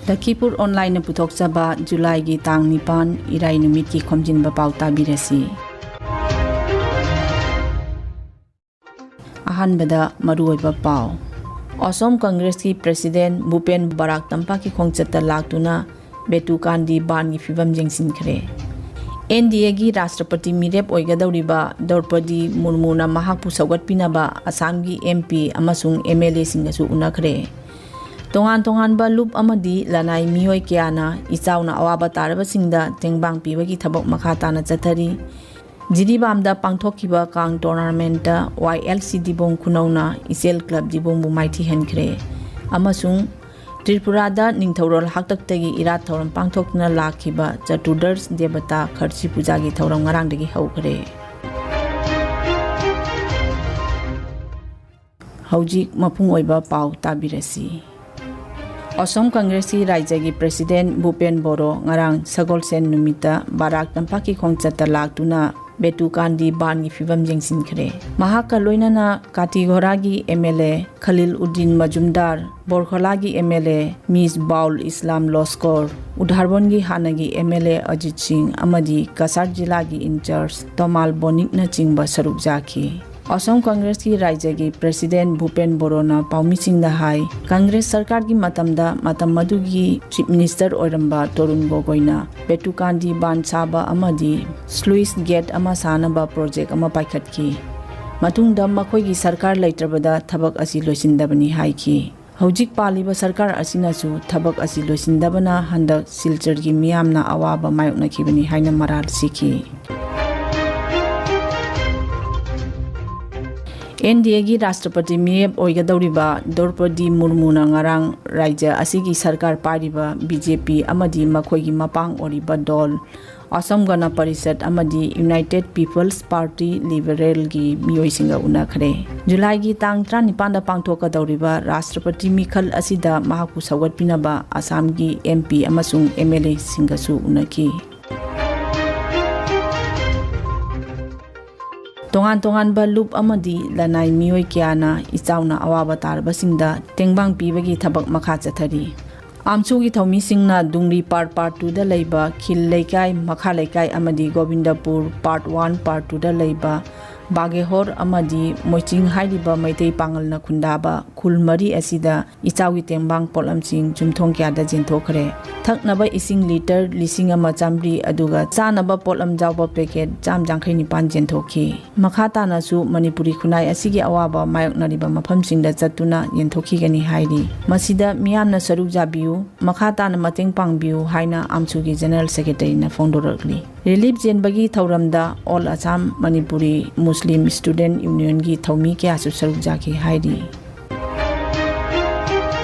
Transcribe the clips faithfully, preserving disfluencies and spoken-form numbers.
ꯂꯈꯤꯄꯨꯔ ꯑꯣꯟꯂꯥꯏꯟꯅ ꯄꯨꯊꯣꯛꯆꯕ ꯖꯨꯂꯥꯏꯒꯤ ꯇꯥꯡ ꯅꯤꯄꯥꯟ, ꯏꯔꯥꯏ ꯅꯨꯃꯤꯠꯀꯤ ꯈꯣꯝꯖꯤꯟꯕ ꯄꯥꯎ ꯇꯥꯕꯤꯔꯁꯤ꯫ ꯑꯍꯥꯟꯕꯗ ꯃꯔꯨꯑꯣꯏꯕ ꯄꯥꯎ꯫ ꯑꯁꯣꯝ ꯀꯪꯒ꯭ꯔꯦꯁꯀꯤ ꯄ꯭ꯔꯦꯁꯤꯗꯦꯟ ꯚꯨꯄꯦꯟ ꯕꯔꯥꯛ ꯇꯝꯄꯥꯛꯀꯤ ꯈꯣꯡꯆꯠꯇ ꯂꯥꯛꯇꯨꯅ ꯕꯦꯇꯨꯀꯥꯟꯗꯤ ꯕꯥꯟꯒꯤ ꯐꯤꯕꯝ ꯌꯦꯡꯁꯤꯟꯈ꯭ꯔꯦ꯫ ꯑꯦꯟ ꯗꯤ ꯑꯦꯒꯤ ꯔꯥꯁꯇ꯭ꯔꯄꯇꯤ ꯃꯤꯔꯦꯞ ꯑꯣꯏꯒꯗꯧꯔꯤꯕ ꯗ꯭ꯔꯧꯄꯗꯤ ꯃꯨꯔꯃꯨꯅ ꯃꯍꯥꯛꯄꯨ ꯁꯧꯒꯠꯄꯤꯅꯕ ꯑꯁꯥꯝꯒꯤ ꯑꯦꯝ ꯄꯤ ꯑꯃꯁꯨꯡ ꯑꯦꯝ ꯑꯦꯜ ꯑꯦꯁꯤꯡꯒꯁꯨ ꯎꯅꯈ꯭ꯔꯦ꯫ ꯇꯣꯉꯥꯟ ꯇꯣꯉꯥꯟꯕ ꯂꯨꯞ ꯑꯃꯗꯤ ꯂꯅꯥꯏ ꯃꯤꯑꯣꯏ ꯀꯌꯥꯅ ꯏꯆꯥꯎꯅ ꯑꯋꯥꯕ ꯇꯥꯔꯕꯁꯤꯡꯗ ꯇꯦꯡꯕꯥꯡ ꯄꯤꯕꯒꯤ ꯊꯕꯛ ꯃꯈꯥ ꯇꯥꯅ ꯆꯠꯊꯔꯤ꯫ ꯖꯤꯔꯤꯕꯥꯝꯗ ꯄꯥꯡꯊꯣꯛꯈꯤꯕ ꯀꯥꯡ ꯇꯣꯔꯅꯥꯃꯦꯟꯠꯇ ꯋꯥꯏ ꯑꯦꯜ ꯁꯤ ꯗꯤꯕꯣꯡ ꯈꯨꯅꯧꯅ ꯏꯆꯦꯜ ꯀ꯭ꯂꯕ ꯗꯤꯕꯣꯡꯕꯨ ꯃꯥꯏꯊꯤꯍꯟꯈ꯭ꯔꯦ꯫ ꯑꯃꯁꯨꯡ ꯇ꯭ꯔꯤꯄꯨꯔꯥꯗ ꯅꯤꯡꯊꯧꯔꯣꯜ ꯍꯥꯛꯇꯛꯇꯒꯤ ꯏꯔꯥꯠ ꯊꯧꯔꯝ ꯄꯥꯡꯊꯣꯛꯇꯨꯅ ꯂꯥꯛꯈꯤꯕ ꯆꯇꯨꯔꯗꯁ ꯗꯦꯕꯇꯥ ꯈꯔꯆꯤ ꯄꯨꯖꯥꯒꯤ ꯊꯧꯔꯝ ꯉꯔꯥꯡꯗꯒꯤ ꯍꯧꯈ꯭ꯔꯦ꯫ ꯍꯧꯖꯤꯛ ꯃꯄꯨꯡ ꯑꯣꯏꯕ ꯄꯥꯎ ꯇꯥꯕꯤꯔꯁꯤ꯫ ꯑꯁꯣꯝ ꯀꯪꯒ꯭ꯔꯦꯁꯀꯤ ꯔꯥꯏꯖ꯭ꯌꯒꯤ ꯄ꯭ꯔꯦꯁꯤꯗꯦꯟꯠ ꯚꯨꯄꯦꯟ ꯕꯣꯔꯣ ꯉꯔꯥꯡ ꯁꯒꯣꯜꯁꯦꯟ ꯅꯨꯃꯤꯠꯇ ꯕꯥꯔꯥꯛ ꯇꯝꯄꯥꯛꯀꯤ ꯈꯣꯡꯆꯠꯇ ꯂꯥꯛꯇꯨꯅ ꯕꯦꯇꯨꯀꯥꯟꯗꯤ ꯕꯥꯟꯒꯤ ꯐꯤꯕꯝ ꯌꯦꯡꯁꯤꯟꯈ꯭ꯔꯦ꯫ ꯃꯍꯥꯛꯀ ꯂꯣꯏꯅꯅ ꯀꯥꯇꯤꯒꯣꯔꯥꯒꯤ M L A Khalil Uddin Majumdar, ꯕꯣꯔꯈꯣꯂꯥꯒꯤ M L A Misbahul Islam Laskar, ꯎꯙꯥꯔꯕꯣꯟꯒꯤ ꯍꯥꯟꯅꯒꯤ ꯑꯦꯝ ꯑꯦꯜ ꯑꯦ ꯑꯖꯤꯠ ꯁꯤꯡ ꯑꯃꯗꯤ ꯀꯁꯥꯔ ꯖꯤꯂꯥꯒꯤ ꯏꯟꯆꯥꯔꯖ ꯇꯣꯃꯥꯜ ꯕꯣꯅꯤꯛꯅꯆꯤꯡꯕ ꯁꯔꯨꯛ ꯌꯥꯈꯤ꯫ ꯑꯁꯣꯝ ꯀꯪꯒ꯭ꯔꯦꯁꯀꯤ ꯔꯥꯏꯖ꯭ꯌꯒꯤ ꯄ꯭ꯔꯦꯁꯤꯗꯦꯟꯠ ꯚꯨꯄꯦꯟ ꯕꯣꯔꯣꯅ ꯄꯥꯎꯃꯤꯁꯤꯡꯗ ꯍꯥꯏ, ꯀꯪꯒ꯭ꯔꯦꯁ ꯁꯔꯀꯥꯔꯒꯤ ꯃꯇꯝꯗ ꯃꯇꯝ ꯑꯗꯨꯒꯤ ꯆꯤꯐ ꯃꯤꯅꯤꯁꯇꯔ ꯑꯣꯏꯔꯝꯕ ꯇꯣꯔꯨꯟ ꯒꯣꯒꯣꯏꯅ ꯕꯦꯇꯨꯀꯥꯟꯗꯤ ꯕꯥꯟ ꯁꯥꯕ ꯑꯃꯗꯤ ꯁ꯭ꯂꯨꯏꯁ ꯒꯦꯠ ꯑꯃ ꯁꯥꯅꯕ ꯄ꯭ꯔꯣꯖꯦꯛ ꯑꯃ ꯄꯥꯏꯈꯠꯈꯤ꯫ ꯃꯇꯨꯡꯗ ꯃꯈꯣꯏꯒꯤ ꯁꯔꯀꯥꯔ ꯂꯩꯇ꯭ꯔꯕꯗ ꯊꯕꯛ ꯑꯁꯤ ꯂꯣꯏꯁꯤꯟꯗꯕꯅꯤ ꯍꯥꯏꯈꯤ꯫ ꯍꯧꯖꯤꯛ ꯄꯥꯜꯂꯤꯕ ꯁꯔꯀꯥꯔ ꯑꯁꯤꯅꯁꯨ ꯊꯕꯛ ꯑꯁꯤ ꯂꯣꯏꯁꯤꯟꯗꯕꯅ ꯍꯟꯗꯛ ꯁꯤꯜꯆꯔꯒꯤ ꯃꯤꯌꯥꯝꯅ ꯑꯋꯥꯕ ꯃꯥꯌꯣꯛꯅꯈꯤꯕꯅꯤ ꯍꯥꯏꯅ ꯃꯔꯥꯜ ꯁꯤꯈꯤ꯫ ꯑꯦꯟ ꯗꯤ ꯑꯦꯒꯤ ꯔꯥꯁꯇ꯭ꯔꯄꯇꯤ ꯃꯤꯔꯦꯞ ꯑꯣꯏꯒꯗꯧꯔꯤꯕ ꯗ꯭ꯔꯧꯄꯗꯤ ꯃꯨꯔꯃꯨꯅ ꯉꯔꯥꯡ ꯔꯥꯏꯖ꯭ꯌ ꯑꯁꯤꯒꯤ ꯁꯔꯀꯥꯔ ꯄꯥꯏꯔꯤꯕ ꯕꯤ ꯖꯦ ꯄꯤ ꯑꯃꯗꯤ ꯃꯈꯣꯏꯒꯤ ꯃꯄꯥꯡ ꯑꯣꯏꯔꯤꯕ ꯗꯣꯜ ꯑꯁꯣꯝ ꯒꯅ ꯄꯔꯤꯁꯠ ꯑꯃꯗꯤ ꯌꯨꯅꯥꯏꯇꯦꯗ ꯄꯤꯄꯜꯁ ꯄꯥꯔꯇꯤ ꯂꯤꯕꯔꯦꯜꯒꯤ ꯃꯤꯑꯣꯏꯁꯤꯡꯒ ꯎꯅꯈ꯭ꯔꯦ꯫ ꯖꯨꯂꯥꯏꯒꯤ ꯇꯥꯡ ꯇꯔꯥꯅꯤꯄꯥꯟꯗ ꯄꯥꯡꯊꯣꯛꯀꯗꯧꯔꯤꯕ ꯔꯥꯁꯇ꯭ꯔꯄꯇꯤ ꯃꯤꯈꯜ ꯑꯁꯤꯗ ꯃꯍꯥꯛꯄꯨ ꯁꯧꯒꯠꯄꯤꯅꯕ ꯑꯁꯥꯝꯒꯤ ꯑꯦꯝ ꯄꯤ ꯑꯃꯁꯨꯡ ꯑꯦꯝ ꯑꯦꯜ ꯑꯦꯁꯤꯡꯒꯁꯨ ꯎꯅꯈꯤ꯫ ꯇꯣꯉꯥꯟ ꯇꯣꯉꯥꯟꯕ ꯂꯨꯞ ꯑꯃꯗꯤ ꯂꯅꯥꯏ ꯃꯤꯑꯣꯏ ꯀꯌꯥꯅ ꯏꯆꯥꯎꯅ ꯑꯋꯥꯕ ꯇꯥꯔꯕꯁꯤꯡꯗ ꯇꯦꯡꯕꯥꯡ ꯄꯤꯕꯒꯤ ꯊꯕꯛ ꯃꯈꯥ ꯆꯠꯊꯔꯤ꯫ ꯑꯥꯝꯁꯨꯒꯤ ꯊꯧꯃꯤꯁꯤꯡꯅ ꯗꯨꯡꯔꯤ ꯄꯥꯔꯠ ꯄꯥꯔꯠ ꯇꯨꯗ ꯂꯩꯕ ꯈꯤꯜ ꯂꯩꯀꯥꯏ, ꯃꯈꯥ ꯂꯩꯀꯥꯏ ꯑꯃꯗꯤ ꯒꯣꯕꯤꯟꯗꯄꯨꯔ ꯄꯥꯔꯠ ꯋꯥꯟ ꯄꯥꯔꯠ ꯇꯨꯗ ꯂꯩꯕ ꯕꯥꯒꯦꯍꯣꯔ ꯑꯃꯗꯤ ꯃꯣꯏꯆꯤꯡ ꯍꯥꯏꯔꯤꯕ ꯃꯩꯇꯩ ꯄꯥꯉꯜꯅ ꯈꯨꯟꯗꯥꯕ ꯈꯨꯜ ꯃꯔꯤ ꯑꯁꯤꯗ ꯏꯆꯥꯎꯒꯤ ꯇꯦꯡꯕꯥꯡ ꯄꯣꯠꯂꯝꯁꯤꯡ ꯌꯨꯝꯊꯣꯡ ꯀꯌꯥꯗ ꯆꯦꯟꯊꯣꯛꯈ꯭ꯔꯦ꯫ ꯊꯛꯅꯕ ꯏꯁꯤꯡ ꯂꯤꯇꯔ ꯂꯤꯁꯤꯡ ꯑꯃ ꯆꯥꯃꯔꯤ, ꯑꯗꯨꯒ ꯆꯥꯅꯕ ꯄꯣꯠꯂꯝ ꯌꯥꯎꯕ ꯄꯦꯀꯦꯠ ꯆꯥꯝ ꯌꯥꯡꯈꯩ ꯅꯤꯄꯥꯟ ꯆꯦꯟꯊꯣꯛꯈꯤ꯫ ꯃꯈꯥ ꯇꯥꯅꯁꯨ ꯃꯅꯤꯄꯨꯔꯤ ꯈꯨꯟꯅꯥꯏ ꯑꯁꯤꯒꯤ ꯑꯋꯥꯕ ꯃꯥꯌꯣꯛꯅꯔꯤꯕ ꯃꯐꯝꯁꯤꯡꯗ ꯆꯠꯇꯨꯅ ꯌꯦꯟꯊꯣꯛꯈꯤꯒꯅꯤ ꯍꯥꯏꯔꯤ꯫ ꯃꯁꯤꯗ ꯃꯤꯌꯥꯝꯅ ꯁꯔꯨꯛ ꯌꯥꯕꯤꯌꯨ, ꯃꯈꯥ ꯇꯥꯅ ꯃꯇꯦꯡ ꯄꯥꯡꯕꯤꯌꯨ ꯍꯥꯏꯅ ꯑꯥꯝꯁꯨꯒꯤ ꯖꯦꯅꯔꯦꯜ ꯁꯦꯀ꯭ꯔꯦꯇꯔꯤꯅ ꯐꯣꯡꯗꯣꯔꯛꯂꯤ꯫ ꯔꯤꯂꯤꯐ ꯆꯦꯟꯕꯒꯤ ꯊꯧꯔꯝꯗ ꯑꯣꯜ ꯑꯁꯥꯝ ꯃꯅꯤꯄꯨꯔꯤ ꯃꯨꯁꯂꯤꯝ ꯁ꯭ꯇꯨꯗꯦꯟꯠ ꯌꯨꯅꯤꯌꯟꯒꯤ ꯊꯧꯃꯤ ꯀꯌꯥꯁꯨ ꯁꯔꯨꯛ ꯌꯥꯈꯤ ꯍꯥꯏꯔꯤ꯫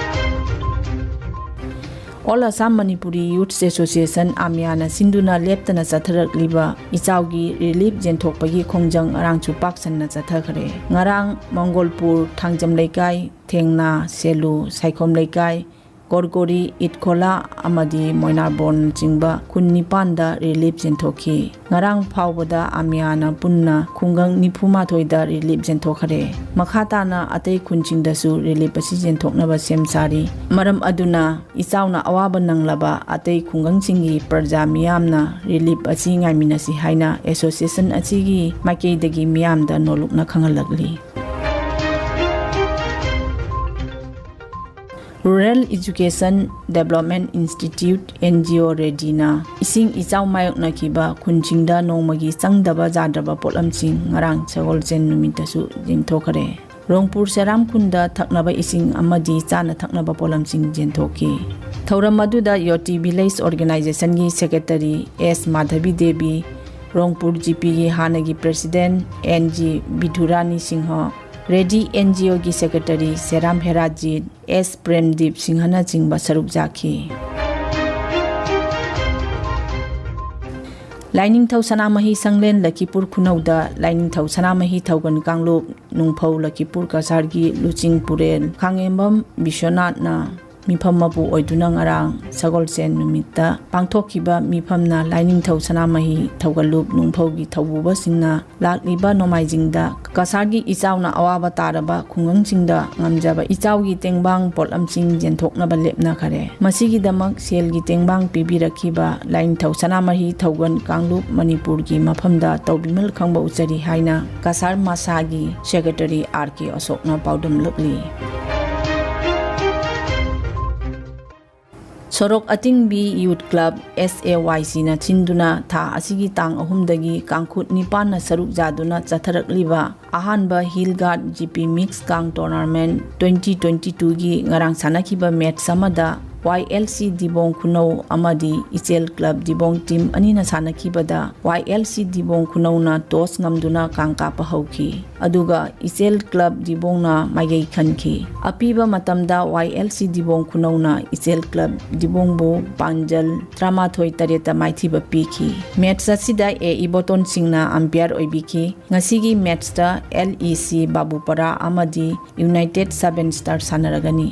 ꯑꯣꯜ ꯑꯁꯥꯝ ꯃꯅꯤꯄꯨꯔꯤ ꯌꯨꯊꯁ ꯑꯦꯁꯣꯁꯤꯌꯦꯁꯟ, ꯑꯥꯃꯤꯌꯥꯅ ꯁꯤꯟꯗꯨꯅ ꯂꯦꯞꯇꯅ ꯆꯠꯊꯔꯛꯂꯤꯕ ꯏꯆꯥꯎꯒꯤ ꯔꯤꯂꯤꯐ ꯌꯦꯟꯊꯣꯛꯄꯒꯤ ꯈꯣꯡꯖꯪ ꯉꯔꯥꯡꯁꯨ ꯄꯥꯛ ꯁꯟꯅ ꯆꯠꯊꯈ꯭ꯔꯦ꯫ ꯉꯔꯥꯡ ꯃꯪꯒꯣꯜꯄꯨꯔ, ꯊꯥꯡꯖꯝ ꯂꯩꯀꯥꯏ, ꯊꯦꯡꯅꯥ, ꯁꯦꯂꯨ, ꯁꯥꯏꯈꯣꯝ ꯂꯩꯀꯥꯏ, ꯒꯣꯔꯒꯣꯔꯤ, ꯏꯠꯈꯣꯂꯥ ꯑꯃꯗꯤ ꯃꯣꯏꯅꯥꯕꯣꯔꯅꯆꯤꯡꯕ ꯈꯨꯟ ꯅꯤꯄꯥꯟꯗ ꯔꯤꯂꯤꯐ ꯌꯦꯟꯊꯣꯛꯈꯤ꯫ ꯉꯔꯥꯡ ꯐꯥꯎꯕꯗ ꯑꯥꯃꯤꯌꯥꯅ ꯄꯨꯟꯅ ꯈꯨꯡꯒꯪ ꯅꯤꯐꯨ ꯃꯥꯊꯣꯏꯗ ꯔꯤꯂꯤꯐ ꯌꯦꯟꯊꯣꯛꯈ꯭ꯔꯦ꯫ ꯃꯈꯥ ꯇꯥꯅ ꯑꯇꯩ ꯈꯨꯟꯁꯤꯡꯗꯁꯨ ꯔꯤꯂꯤꯐ ꯑꯁꯤ ꯌꯦꯟꯊꯣꯛꯅꯕ ꯁꯦꯝ ꯁꯥꯔꯤ꯫ ꯃꯔꯝ ꯑꯗꯨꯅ ꯏꯆꯥꯎꯅ ꯑꯋꯥꯕ ꯅꯪꯂꯕ ꯑꯇꯩ ꯈꯨꯡꯒꯪꯁꯤꯡꯒꯤ ꯄ꯭ꯔꯖꯥ ꯃꯤꯌꯥꯝꯅ ꯔꯤꯂꯤꯐ ꯑꯁꯤ ꯉꯥꯏꯃꯤꯟꯅꯁꯤ ꯍꯥꯏꯅ ꯑꯦꯁꯣꯁꯤꯌꯦꯁꯟ ꯑꯁꯤꯒꯤ ꯃꯥꯏꯀꯩꯗꯒꯤ ꯃꯤꯌꯥꯝꯗ ꯅꯣꯜꯂꯨꯛꯅ ꯈꯪꯍꯜꯂꯛꯂꯤ꯫ Rural education development institute, N G O, ꯔꯦꯗꯤꯅ ꯏꯁꯤꯡ ꯏꯆꯥꯎ ꯃꯥꯌꯣꯛꯅꯈꯤꯕ ꯈꯨꯟꯁꯤꯡꯗ ꯅꯣꯡꯃꯒꯤ ꯆꯪꯗꯕ ꯌꯥꯗ꯭ꯔꯕ ꯄꯣꯠꯂꯝꯁꯤꯡ ꯉꯔꯥꯡ ꯁꯒꯣꯜꯁꯦꯟ ꯅꯨꯃꯤꯠꯇꯁꯨ ꯌꯦꯟꯊꯣꯛꯈ꯭ꯔꯦ꯫ ꯔꯣꯡꯄꯨꯔ ꯁꯦꯔꯥꯝ ꯈꯨꯟꯗ ꯊꯛꯅꯕ ꯏꯁꯤꯡ ꯑꯃꯗꯤ ꯆꯥꯅ ꯊꯛꯅꯕ ꯄꯣꯠꯂꯝꯁꯤꯡ ꯌꯦꯟꯊꯣꯛꯈꯤ꯫ ꯊꯧꯔꯝ ꯑꯗꯨꯗ ꯌꯣꯇꯤ ꯚꯤꯂꯦꯖ ꯑꯣꯔꯒꯅꯥꯏꯖꯦꯁꯟꯒꯤ secretary S Madhabi Devi, Rongpur G ꯄꯤꯒꯤ ꯍꯥꯟꯅꯒꯤ president N G Bidhurani Singh, REDI N G ꯑꯣꯒꯤ ꯁꯦꯀ꯭ꯔꯦꯇꯔꯤ ꯁꯦꯔꯥꯝ ꯍꯦꯔꯥꯖꯤꯠ, ꯑꯦꯁ ꯄ꯭ꯔꯦꯝꯗꯤꯞ ꯁꯤꯡꯍꯅꯆꯤꯡꯕ ꯁꯔꯨꯛ ꯌꯥꯈꯤ꯫ ꯂꯥꯏꯅꯤꯡꯊꯧ ꯁꯅꯥꯃꯍꯤ ꯁꯪꯂꯦꯟ ꯂꯈꯤꯄꯨꯔ ꯈꯨꯅꯧꯗ ꯂꯥꯏꯅꯤꯡꯊꯧ ꯁꯅꯥꯃꯍꯤ ꯊꯧꯒꯜ ꯀꯥꯡꯂꯨꯞ, ꯅꯨꯡꯐꯧ ꯂꯈꯤꯄꯨꯔ ꯀꯁꯥꯔꯒꯤ ꯂꯨꯆꯤꯡ ꯄꯨꯔꯦꯜ ꯈꯥꯉꯦꯝꯕꯝ ꯕꯤꯁ꯭ꯋꯅꯥꯊꯅ ꯃꯤꯐꯝ ꯃꯄꯨ ꯑꯣꯏꯗꯨꯅ ꯉꯔꯥꯡ ꯁꯒꯣꯜꯁꯦꯟ ꯅꯨꯃꯤꯠꯇ ꯄꯥꯡꯊꯣꯛꯈꯤꯕ ꯃꯤꯐꯝꯅ ꯂꯥꯏꯅꯤꯡꯊꯧ ꯁꯅꯥꯃꯍꯤ ꯊꯧꯒꯜꯂꯨꯞ ꯅꯨꯡꯐꯧꯒꯤ ꯊꯧꯕꯨꯕꯁꯤꯡꯅ ꯂꯥꯛꯂꯤꯕ ꯅꯣꯡꯃꯥꯏꯖꯤꯡꯗ ꯀꯁꯥꯔꯒꯤ ꯏꯆꯥꯎꯅ ꯑꯋꯥꯕ ꯇꯥꯔꯕ ꯈꯨꯡꯒꯪꯁꯤꯡꯗ ꯉꯝꯖꯕ ꯏꯆꯥꯎꯒꯤ ꯇꯦꯡꯕꯥꯡ ꯄꯣꯠꯂꯝꯁꯤꯡ ꯌꯦꯟꯊꯣꯛꯅꯕ ꯂꯦꯞꯅꯈꯔꯦ꯫ ꯃꯁꯤꯒꯤꯗꯃꯛ ꯁꯦꯜꯒꯤ ꯇꯦꯡꯕꯥꯡ ꯄꯤꯕꯤꯔꯛꯈꯤꯕ ꯂꯥꯏꯅꯤꯡꯊꯧ ꯁꯅꯥꯃꯍꯤ ꯊꯧꯒꯜ ꯀꯥꯡꯂꯨꯞ ꯃꯅꯤꯄꯨꯔꯒꯤ ꯃꯐꯝꯗ ꯇꯧꯕꯤꯃꯜ ꯈꯪꯕ ꯎꯠꯆꯔꯤ ꯍꯥꯏꯅ ꯀꯁꯥꯔ ꯃꯁꯥꯒꯤ ꯁꯦꯀ꯭ꯔꯦꯇꯔꯤ ꯑꯥꯔ ꯀꯦ ꯑꯁꯣꯛꯅ ꯄꯥꯎꯗꯝꯂꯛꯂꯤ꯫ ꯁꯣꯔꯣꯛ ꯑꯇꯤꯡꯕꯤ ꯌꯨꯠ ꯀ꯭ꯂꯕ, ꯑꯦꯁ ꯑꯦ ꯋꯥꯏ ꯁꯤꯅ ꯁꯤꯟꯗꯨꯅ ꯊꯥ ꯑꯁꯤꯒꯤ ꯇꯥꯡ ꯑꯍꯨꯝꯗꯒꯤ ꯀꯥꯡꯈꯨꯠ ꯅꯤꯄꯥꯟꯅ ꯁꯔꯨꯛ ꯌꯥꯗꯨꯅ ꯆꯠꯊꯔꯛꯂꯤꯕ ꯑꯍꯥꯟꯕ ꯍꯤꯜ ꯒꯥꯔꯗ ꯖꯤ ꯄꯤ ꯃꯤꯛꯁ ꯀꯥꯡ ꯇꯣꯔꯅꯥꯃꯦꯟ ꯇ꯭ꯋꯦꯟꯇꯤ ꯇ꯭ꯋꯦꯟꯇꯤ ꯇꯨꯒꯤ ꯉꯔꯥꯡ ꯁꯥꯟꯅꯈꯤꯕ ꯃꯦꯠꯆ ꯑꯃꯗ ꯋꯥꯏ ꯑꯦꯜ ꯁꯤ ꯗꯤꯕꯣꯡ ꯈꯨꯅꯧ ꯑꯃꯗꯤ ꯏꯆꯦꯜ ꯀ꯭ꯂꯕ ꯗꯤꯕꯣꯡ ꯇꯤꯝ ꯑꯅꯤꯅ ꯁꯥꯟꯅꯈꯤꯕꯗ ꯋꯥꯏ ꯑꯦꯜ ꯁꯤ ꯗꯤꯕꯣꯡ ꯈꯨꯅꯧꯅ ꯇꯣꯁ ꯉꯝꯗꯨꯅ ꯀꯥꯡ ꯀꯥꯞꯄ ꯍꯧꯈꯤ꯫ ꯑꯗꯨꯒ ꯏꯆꯦꯜ ꯀ꯭ꯂꯕ ꯗꯤꯕꯣꯡꯅ ꯃꯥꯏꯀꯩ ꯈꯟꯈꯤ꯫ ꯑꯄꯤꯕ ꯃꯇꯝꯗ ꯋꯥꯏ ꯑꯦꯜ ꯁꯤ ꯗꯤꯕꯣꯡ ꯈꯨꯅꯧꯅ ꯏꯆꯦꯜ ꯀ꯭ꯂꯕ ꯗꯤꯕꯣꯡꯕꯨ ꯄꯥꯟꯖꯜ ꯇꯔꯥꯃꯥꯊꯣꯏ ꯇꯔꯦꯠꯇ ꯃꯥꯏꯊꯤꯕ ꯄꯤꯈꯤ꯫ ꯃꯦꯠꯆ ꯑꯁꯤꯗ ꯑꯦ ꯏꯕꯣꯇꯣꯟ ꯁꯤꯡꯅ ꯑꯝꯄꯤꯌꯔ ꯑꯣꯏꯕꯤꯈꯤ꯫ ꯉꯁꯤꯒꯤ ꯃꯦꯠꯆꯇ ꯑꯦꯜ ꯏ ꯁꯤ ꯕꯥꯕꯨꯄꯔꯥ ꯑꯃꯗꯤ ꯌꯨꯅꯥꯏꯇꯦꯗ ꯁꯕꯦꯟ ꯁ꯭ꯇꯥꯔ ꯁꯥꯟꯅꯔꯒꯅꯤ꯫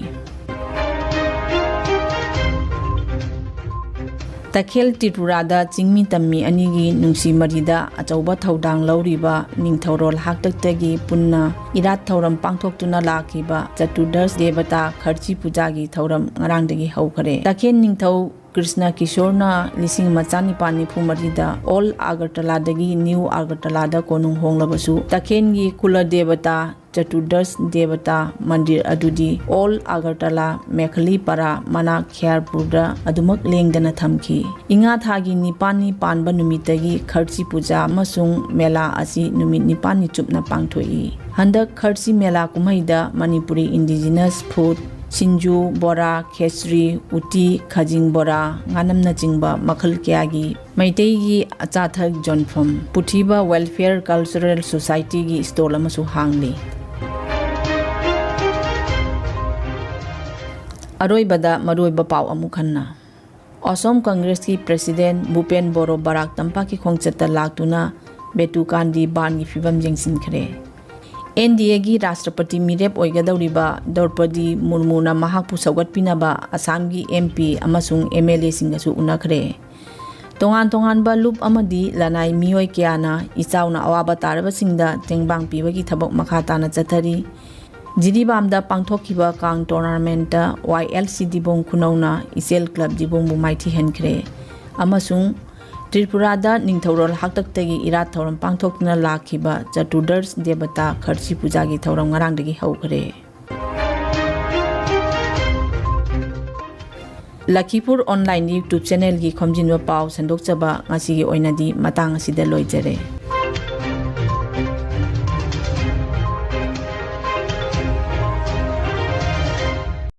ꯇꯈꯦꯜ ꯇ꯭ꯔꯤꯄꯨꯔꯥꯗ ꯆꯤꯡꯃꯤ ꯇꯝꯃꯤ ꯑꯅꯤꯒꯤ ꯅꯨꯡꯁꯤ ꯃꯔꯤꯗ ꯑꯆꯧꯕ ꯊꯧꯗꯥꯡ ꯂꯧꯔꯤꯕ ꯅꯤꯡꯊꯧꯔꯣꯜ ꯍꯥꯛꯇꯛꯇꯒꯤ ꯄꯨꯟꯅ ꯏꯔꯥꯠ ꯊꯧꯔꯝ ꯄꯥꯡꯊꯣꯛꯇꯨꯅ ꯂꯥꯛꯈꯤꯕ ꯆꯇꯨꯔꯗꯁ ꯗꯦꯕꯇꯥ ꯈꯔꯆꯤ ꯄꯨꯖꯥꯒꯤ ꯊꯧꯔꯝ ꯉꯔꯥꯡꯗꯒꯤ ꯍꯧꯈꯔꯦ꯫ ꯇꯈꯦꯜ ꯅꯤꯡꯊꯧ ꯀ꯭ꯔꯤꯁꯅ ꯀꯤꯁꯣꯔꯅ ꯂꯤꯁꯤꯡ ꯑꯃ ꯆꯥꯅꯤꯄꯥꯟ ꯅꯤꯐꯨ ꯃꯔꯤꯗ ꯑꯣꯜ ꯑꯒꯔꯇꯂꯥꯗꯒꯤ ꯅ꯭ꯌꯨ ꯑꯒꯔꯇꯂꯥꯗ ꯀꯣꯅꯨꯡ ꯍꯣꯡꯂꯕꯁꯨ, ꯇꯈꯦꯜꯒꯤ ꯀꯨꯂ ꯗꯦꯕꯇꯥ ꯆꯇꯨꯔꯗꯁ ꯗꯦꯕꯇꯥ ꯃꯟꯗꯤꯔ ꯑꯗꯨꯗꯤ ꯑꯣꯜ ꯑꯒꯔꯇꯂꯥ ꯃꯦꯈꯂꯤ ꯄꯔꯥ ꯃꯅꯥꯛ ꯈ꯭ꯌꯥꯔꯄꯨꯔꯗ ꯑꯗꯨꯃꯛ ꯂꯦꯡꯗꯅ ꯊꯝꯈꯤ꯫ ꯏꯉꯥ ꯊꯥꯒꯤ ꯅꯤꯄꯥꯟꯅꯤ ꯄꯥꯟꯕ ꯅꯨꯃꯤꯠꯇꯒꯤ ꯈꯔꯆꯤ ꯄꯨꯖꯥ ꯑꯃꯁꯨꯡ ꯃꯦꯂꯥ ꯑꯁꯤ ꯅꯨꯃꯤꯠ ꯅꯤꯄꯥꯟꯅꯤ ꯆꯨꯞꯅ ꯄꯥꯡꯊꯣꯛꯏ꯫ ꯍꯟꯗꯛ ꯈꯔꯆꯤ ꯃꯦꯂꯥ ꯀꯨꯝꯍꯩꯗ ꯃꯅꯤꯄꯨꯔꯤ ꯏꯟꯗꯤꯖꯤꯅꯁ ꯐꯨꯗ, ꯁꯤꯡꯖꯨ, ꯕꯣꯔꯥ, ꯈꯦꯆ꯭ꯔꯤ, ꯎꯇꯤ, ꯈꯖꯤꯡ ꯕꯣꯔꯥ, ꯉꯥꯅꯝꯅꯆꯤꯡꯕ ꯃꯈꯜ ꯀꯌꯥꯒꯤ ꯃꯩꯇꯩꯒꯤ ꯑꯆꯥ ꯑꯊꯛ ꯌꯣꯟꯐꯝ ꯄꯨꯊꯤꯕ ꯋꯦꯜꯐꯤꯌꯔ ꯀꯜꯆꯔꯦꯜ ꯁꯣꯁꯥꯏꯇꯤꯒꯤ ꯁ꯭ꯇꯣꯜ ꯑꯃꯁꯨ ꯍꯥꯡꯂꯤ꯫ ꯑꯔꯣꯏꯕꯗ ꯃꯔꯨꯑꯣꯏꯕ ꯄꯥꯎ ꯑꯃꯨꯛ ꯍꯟꯅ꯫ ꯑꯁꯣꯝ ꯀꯪꯒ꯭ꯔꯦꯁꯀꯤ ꯄ꯭ꯔꯦꯁꯤꯗꯦꯟꯠ ꯚꯨꯄꯦꯟ ꯕꯣꯔꯣ ꯕꯔꯥꯛ ꯇꯝꯄꯥꯛꯀꯤ ꯈꯣꯡꯆꯠꯇ ꯂꯥꯛꯇꯨꯅ ꯕꯦꯇꯨꯀꯥꯟꯗꯤ ꯕꯥꯟꯒꯤ ꯐꯤꯕꯝ ꯌꯦꯡꯁꯤꯟꯈ꯭ꯔꯦ꯫ ꯑꯦꯟ ꯗꯤ ꯑꯦꯒꯤ ꯔꯥꯁꯇ꯭ꯔꯄꯇꯤ ꯃꯤꯔꯦꯞ ꯑꯣꯏꯒꯗꯧꯔꯤꯕ ꯗ꯭ꯔꯧꯄꯗꯤ ꯃꯨꯔꯃꯨꯅ ꯃꯍꯥꯛꯄꯨ ꯁꯧꯒꯠꯄꯤꯅꯕ ꯑꯁꯥꯝꯒꯤ ꯑꯦꯝ ꯄꯤ ꯑꯃꯁꯨꯡ ꯑꯦꯝ ꯑꯦꯜ ꯑꯦꯁꯤꯡꯒꯁꯨ ꯎꯅꯈ꯭ꯔꯦ꯫ ꯇꯣꯉꯥꯟ ꯇꯣꯉꯥꯟꯕ ꯂꯨꯞ ꯑꯃꯗꯤ ꯂꯅꯥꯏ ꯃꯤꯑꯣꯏ ꯀꯌꯥꯅ ꯏꯆꯥꯎꯅ ꯑꯋꯥꯕ ꯇꯥꯔꯕꯁꯤꯡꯗ ꯇꯦꯡꯕꯥꯡ ꯄꯤꯕꯒꯤ ꯊꯕꯛ ꯃꯈꯥ ꯇꯥꯅ ꯆꯠꯊꯔꯤ꯫ ꯖꯤꯔꯤꯕꯥꯝꯗ ꯄꯥꯡꯊꯣꯛꯈꯤꯕ ꯀꯥꯡ ꯇꯣꯔꯅꯥꯃꯦꯟꯠꯇ ꯋꯥꯏ ꯑꯦꯜ ꯁꯤ ꯗꯤꯕꯣꯡ ꯈꯨꯅꯧꯅ ꯏꯆꯦꯜ ꯀ꯭ꯂꯕ ꯗꯤꯕꯣꯡꯕꯨ ꯃꯥꯏꯊꯤꯍꯟꯈ꯭ꯔꯦ꯫ ꯑꯃꯁꯨꯡ ꯇ꯭ꯔꯤꯄꯨꯔꯥꯗ ꯅꯤꯡꯊꯧꯔꯣꯜ ꯍꯥꯛꯇꯛꯇꯒꯤ ꯏꯔꯥꯠ ꯊꯧꯔꯝ ꯄꯥꯡꯊꯣꯛꯇꯨꯅ ꯂꯥꯛꯈꯤꯕ ꯆꯇꯨꯔꯗꯔꯁ ꯗꯦꯕꯇꯥ ꯈꯔꯁꯤ ꯄꯨꯖꯥꯒꯤ ꯊꯧꯔꯝ ꯉꯔꯥꯡꯗꯒꯤ ꯍꯧꯈ꯭ꯔꯦ꯫ ꯂꯈꯤꯄꯨꯔ ꯑꯣꯟꯂꯥꯏꯟ YouTube ꯆꯦꯅꯦꯜꯒꯤ ꯈꯣꯝꯖꯤꯟꯕ ꯄꯥꯎ ꯁꯟꯗꯣꯛꯆꯕ ꯉꯁꯤꯒꯤ ꯑꯣꯏꯅꯗꯤ ꯃꯇꯥꯡ ꯑꯁꯤꯗ ꯂꯣꯏꯖꯔꯦ꯫